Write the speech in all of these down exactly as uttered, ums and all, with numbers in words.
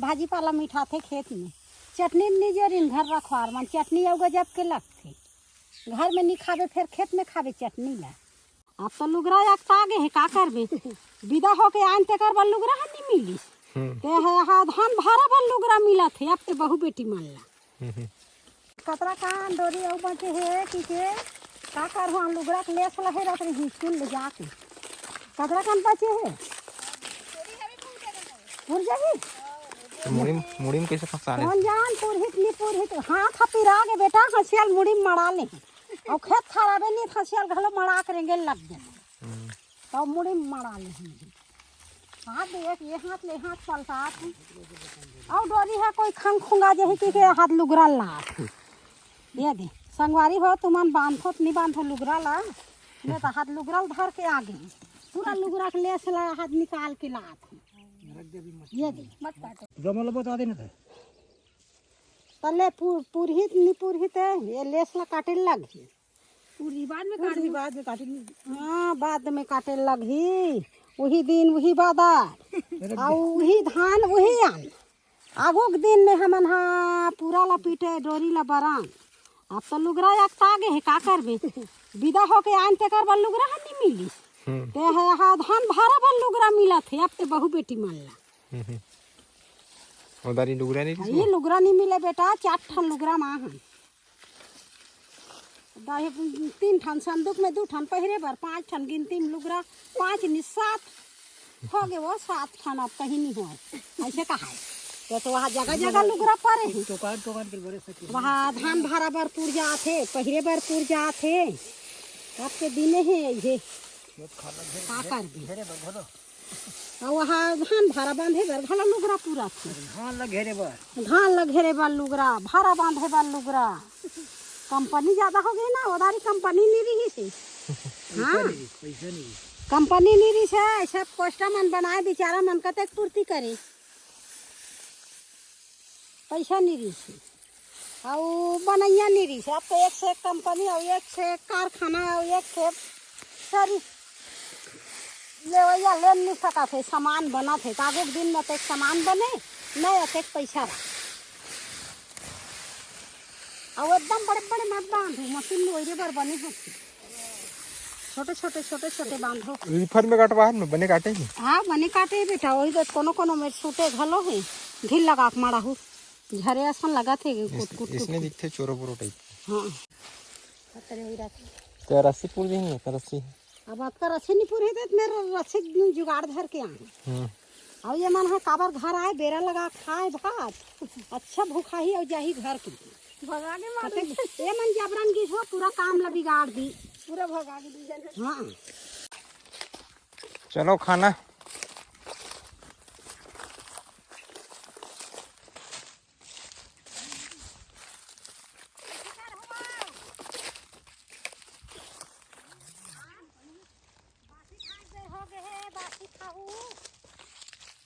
भाजी पाला मिठाथे खेत में। चटनी नी जोरिन घर रखवार मन, चटनी अउ गजब के लगथे। घर में नी खाबे, फेर खेत में खाबे चटनी ला। अब तो लुगरा अकता गे हे, का करबे? बिदा होके आन तेकर बर लुगरा ह नी मिलिस। हम्म। ते ह, हा धान भारा बर लुगरा मिलत हे, अब ते बहू बेटी मन ला। हम्म। कतरा कान डोरी अउ बचे हे कि के, का करहूँ, लुगरा के लेस लहे रख रही, स्कूल ले जाके। कतरा कान बचे हे? पुर जाही? मुड़ी म, मुड़ी म कैसे फंसा ले? कौन जान, पुरहित नी पुरहित। हाथ ह पिरा गे बेटा, हंसियाल मुड़ी म मड़ा ले। अउ खेत खराबे नी, हंसियाल घलो मड़ा के रेंगे लग जाए। हम्म। तब मुड़ी म मड़ा ले। हाथ दे, एक ये हाथ ले, हाथ पलटा। अउ डोरी ह कोई खंग खुंगा जही कि के हाथ लुगरा लात। ये दे, संगवारी हो, तुमन बांधो त नी बांधो लुगरा ला, मैं तो हाथ लुगरा ल धर के आ गई। पूरा लुगरा के लेस ला हाथ निकाल के लात। ये दे। जो मतलब बता देना था। तले पु-, पुरहित नी पुरहित है, ये लेस ला काटे लग। पूरी बाद में काट पूरी ली। बाद में काट ली। हाँ, बाद में काटे लगही। वही दिन, वही बादा। अरे आ वही धान, वही आन। आगू के दिन में हमन हा पूरा ला पीटे, डोरी ला बरान। अब तो लुगरा अकता गे हे, का करबे? बिदा होके आन तेकर बर लुगरा ह नी मिलिस। हम्म। ते ह, हा धान भारा बर लुगरा मिलत हे, अब ते बहू बेटी मन ला। हम्म, हम्म। उधारी लुगरा नहीं आ, किसी ये को? लुगरा नी मिले बेटा, चार ठन लुगरा मा हन। दही तीन ठन संदूक में दू ठन पहिरे बर, पांच ठन गिनती में लुगरा, पांच नी सात हो गे, वो सात ठन अब कहीं नी हो, ऐसे कहा है। तो, तो वहाँ जगह जगह लुगरा परे हे। टोकन, टोकन के बरे सके। वहाँ धान भरा बर पुर जात हे, पहिरे बर पुर जात हे। अब के दिने हे ये। का करबे? अउ वहाँ धान भारा बांधे बर घलो लुगरा पूरा थे। धान ल घेरे बर। धान ल घेरे बर लुगरा, भारा बांधे बर लुगरा। कंपनी ज्यादा हो गई ना, उधारी कंपनी नहीं रही से। हाँ। पैसा नहीं रही। कंपनी नहीं रही से, ऐसा पोस्टर मन बनाए, बेचारा मन कतेक पूर्ति करे। पैसा नहीं रही से। अउ बनइया नहीं रही से। अब तो एक से एक कंपनी, अउ एक से एक कारखाना, अउ एक से एक सरी लेवइया ले नहीं सकत हे, सामान बनत हे। त आगू के दिन में तो एक सामान बने, नहीं अतेक पैसा रहा। अउ एकदम बड़े बड़े मत बांधू, मशीन में ओइरे बर बने होथे। छोटे छोटे, छोटे छोटे बांधो। रीफर में कटवा है ना, बने काटे ही। हाँ, बने काटे ही बेटा, वही तो कोनो कोनो में सूटे घलो है, ढील लगा के माड़ा हूँ। झरे असन लगत हे, कुट, कुट, कुट, इसने कुट। दिखथे चोरो बोरो टाइप। हाँ। पतरे हुई रहथे। तो रस्सी पूर देंगे, तो रस्सी। अब आपका रस्सी नहीं पूरी देत, मेरा रस्सी जुगाड़ धर के आए। हम्म। अब ये मन है काबर घर आए, बेरा लगा खाए भात, अच्छा भूखा ही और जाही घर की। भगा के मार पता दे। ये मन जबरन की हो, पूरा काम ला बिगाड़ दी। पूरा भगा के दी जाने। हाँ। चलो खाना। बासी खाए के हो गे हे, बासी खाहू।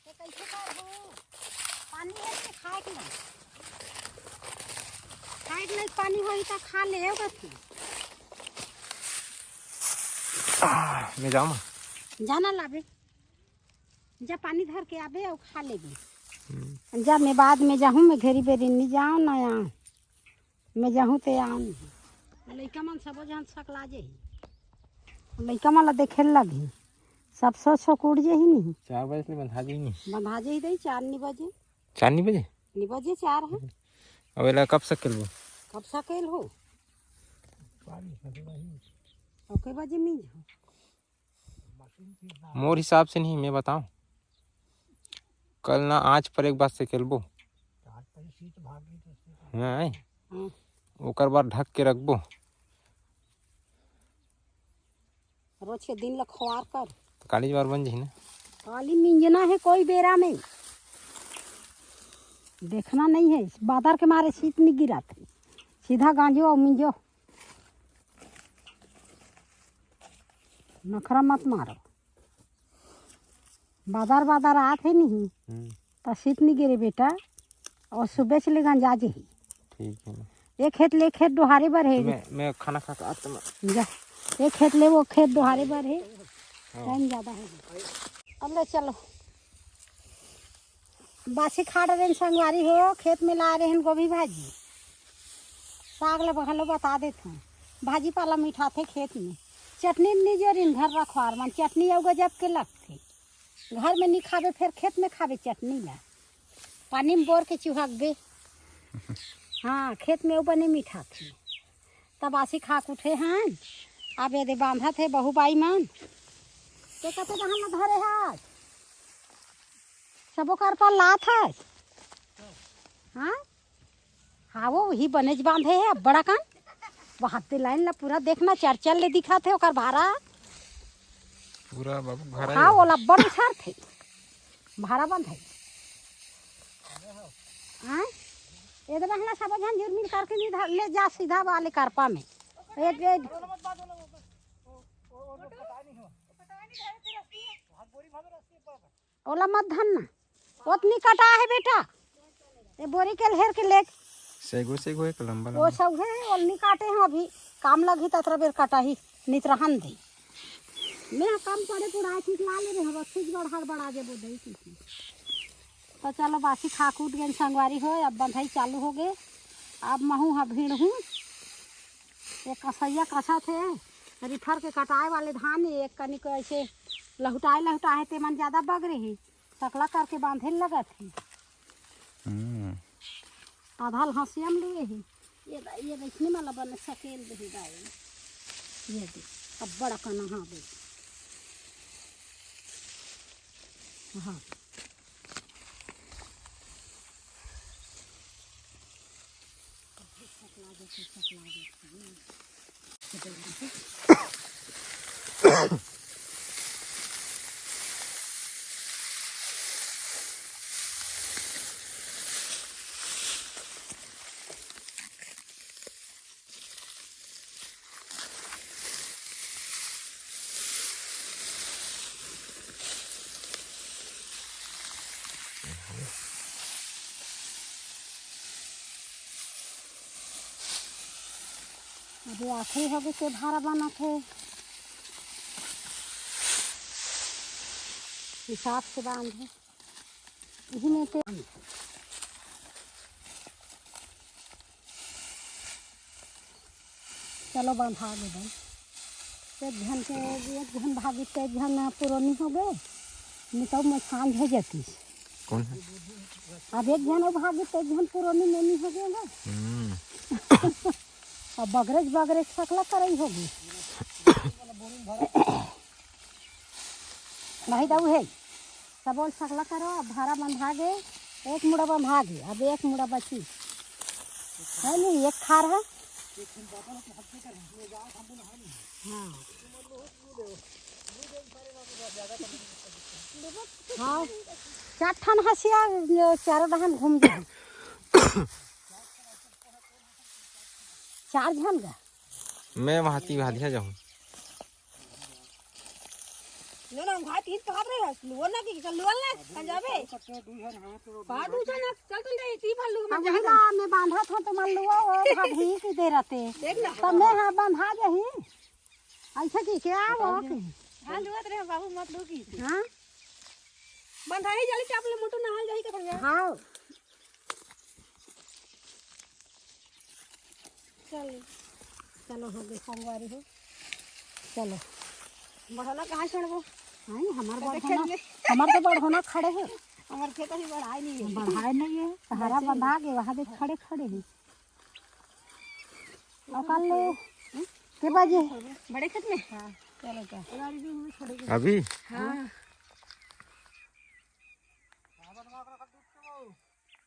ते कइसे करहू? पानी हे कि खाए के नहीं? खाए के नहीं पानी होही त खा ले, हो कथी? आह, मैं जाऊँ? जाना लाबे। जा पानी धर के आबे अउ खा लेबे। हम्म। जा, मैं बाद में जाहूँ, मैं घेरी बेरी नहीं जाऊँ ना यहाँ। मैं जाहूँ ते आऊँ। लइका मन सबो झन सकला जेही। लइका मन ला देखे लगही। सब सो सो उड़ जेही नहीं। चार बजे ले बंधा जेही नहीं। बंधा जेही दई, चार नी बजे। चार नी बजे? नी बजे, चार है। अब एला कब सकेलबो? कब सकेल हो? ओके बजे मींज हो। मोर हिसाब से नहीं, मैं बताऊं, कल ना आज पर एक बार सकेलबो। हाँ, आय। हम्म। ओकर बाद ढक के रखबो। रोज के दिन ल खुआर कर। तो काली ज्वार बन जाही ना। काली मिंजना है कोई बेरा में। देखना नहीं है, बादर के मारे सीत नहीं गिरत। सीधा गांजो और मिंजो। नखरा मत मारो। बादर बादर आत है नहीं। हम्म। त सीत नहीं गिरे बेटा। और सुबह से ले गंजा जे ही। ठीक है। एक खेत ले खेत डोहारे बर है। मैं, मैं खाना खा के आता हूँ। जा। एक खेत ले वो खेत डोहारे बर है। हाँ। टाइम ज्यादा है। अब ले चलो। बासी खा डरेन संगवारी हो, खेत में लाए रहेन गोभी भाजी। साग ल घलो बता देथन, भाजी पाला मिठाथे खेत में। चटनी निजोरिन घर रखवार मन, चटनी अउ गजब के लगथे। घर में नी खाबे, फेर खेत में खाबे चटनी ला। पानी में बोर के चुहकबे। हाँ, खेत में अउ बने मिठाथे। तब बासी खा के उठे हन। अब एदे बांधत हे बहू बाई मन। ते कते डहन ल धरे हस? सबो करपा लात हस? हाँ? हाँ, वो वही बनेच बांधे हे, अब्बड़ अकन। वहाँ ते लाइन ला पूरा देखना, चर चर ले दिखाथे ओकर भारा। पूरा बाबू भारा हाँ, ही। ओला अब्बड़ उछारथे। भारा बंधे। हाँ? एदे बहना सब झन जुरमिल करके नी धर, ले जा सीधा वाले करपा में। ए, ए, ओला मत धरना। ओतनी कटा हे बेटा। ए बोरी के लहेर के लेग। सेगो, सेगो एक लंबा, वो लंबा। सब हे, ओलनी काटे हैं अभी। काम लगही ततरा बेर कटाही, नित रहन दे। मैं कम पड़े पुड़ाए ठीक ला ले रहे, बस ठीक बड़ हड़बड़ा जेबो दई की। तो चलो बासी खा कूट गए संगवारी हो, अब बंधाई चालू हो गए। अब महू हा भीड़ हूँ। ये कसैया कसा थे, रिफर के कटाए वाले धान, एक कनिक ऐसे लहुटाए लहुटाए ते मन ज्यादा बग रही। सकला करके बांधे ल लगत हे। हम्म। आधा ल हंसिया में लिए हे। ये दा-, ये देखने वाला बने सकेल दे दाई। ये दे, अब्बड़ अकन हाँ दे। हाँ। अभी आखिरी होगे के भारा बनत हे, हिसाब से बांध हे। इही में ते चलो बंधा दे भाई। एक झन के, एक झन भागी ते एक झन पुरोनी हो गए, निकल में सांझ हो जाती। कौन है? अब एक झन भागी ते एक झन पुरोनी में नहीं हो गए ना। हम्म। अब बगरेज बगरेज सकला करई होगी। नहीं तो उहे सबोल सकला करो। अब भारा बंधा गे, एक मुड़ा बंधा गे, अब एक मुड़ा बची है नहीं, एक खार है। हाँ। हाँ, चार ठन हसिया, चारों डहन घूम जाए। चार झन गा। मैं वहाँ ती भाधिया जाऊँ। लो ना, हम भाई तीन पकड़ रहे हैं, लुअल ना कि चल लुअल ना, चल जाबे। बात ऊंचा ना, चल चल रे, ती भर लुअल अब मत वही जाना। ना, मैं बांधा था तो मान लुआ वो भाभी की दे रहते। देख ना। तब मैं हाँ बंधा जाही। ऐसा की क्या वो की? हाँ, लुअत रहे बाबू, मत लू की। हाँ। बंधा ही जाली चाप ले मोटू नहाल जाही कथंगा। हाँ। चल। चलो, हो गए संगवारी हो। चलो। बढ़ोना कहाँ छोड़बो? नहीं, हमार तो बढ़ोना, खेत में। हमार तो बढ़ोना खड़े है। हमार खेत ही बढ़ाए नहीं है। बढ़ाए नहीं है, सहारा बंधा के वहाँ देख खड़े खड़े है। और कल ले, के बजे? बड़े खेत में? हाँ। चलो का। अभी? हाँ।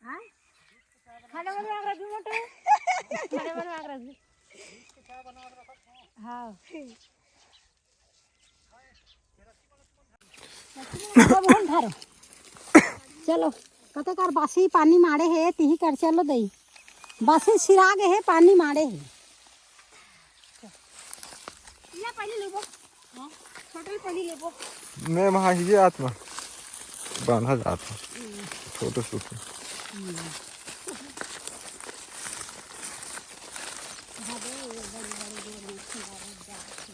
हाँ? खाना बनवा के रख दू मोटू। खाना बनवा के रख दू। हाँ। अब हम धरो। चलो, कते कर बासी पानी माड़े हे, तिही कर चलो दई। बासी सिरा गे हे, पानी माड़े हे। या पहले लेबो। हाँ, छोटे पहले लेबो। मैं वहाँ ही आत्मा बांधा जाता। फोटो शूट में।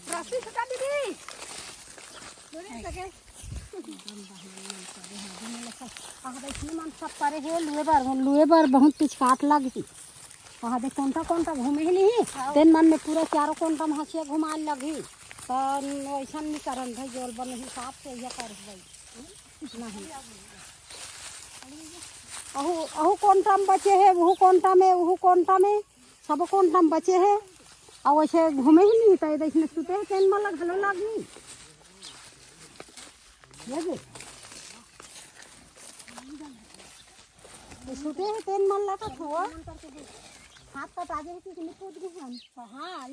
रस्सी छुटा दीदी। बोले सके। आहा, देख, ये मन सब परे हे, लुए बर, लुए बर बहुत पिचकाट लगही। आहा, देख, कोंटा कोंटा घूमे ही नहीं, तेन मन में पूरा चारों कोंटा में हंसिया घुमाए लगही। त वैसन नहीं करन भाई, जोल बन हिसाब से यह कर भाई। नहीं। अहू, अहू कोंटा में बचे हे, उहू कोंटा में, उहू कोंटा में, सब कोंटा में बचे हे। अउ वैसे घूमे ही नहीं, त देखने सुते हे, तेन मन ला घलो लागी। ये दे। ये सुते हे, तेन मन ला का छुआ। हाथ कटा जाए कि नहीं कूद गए हम। हाँ,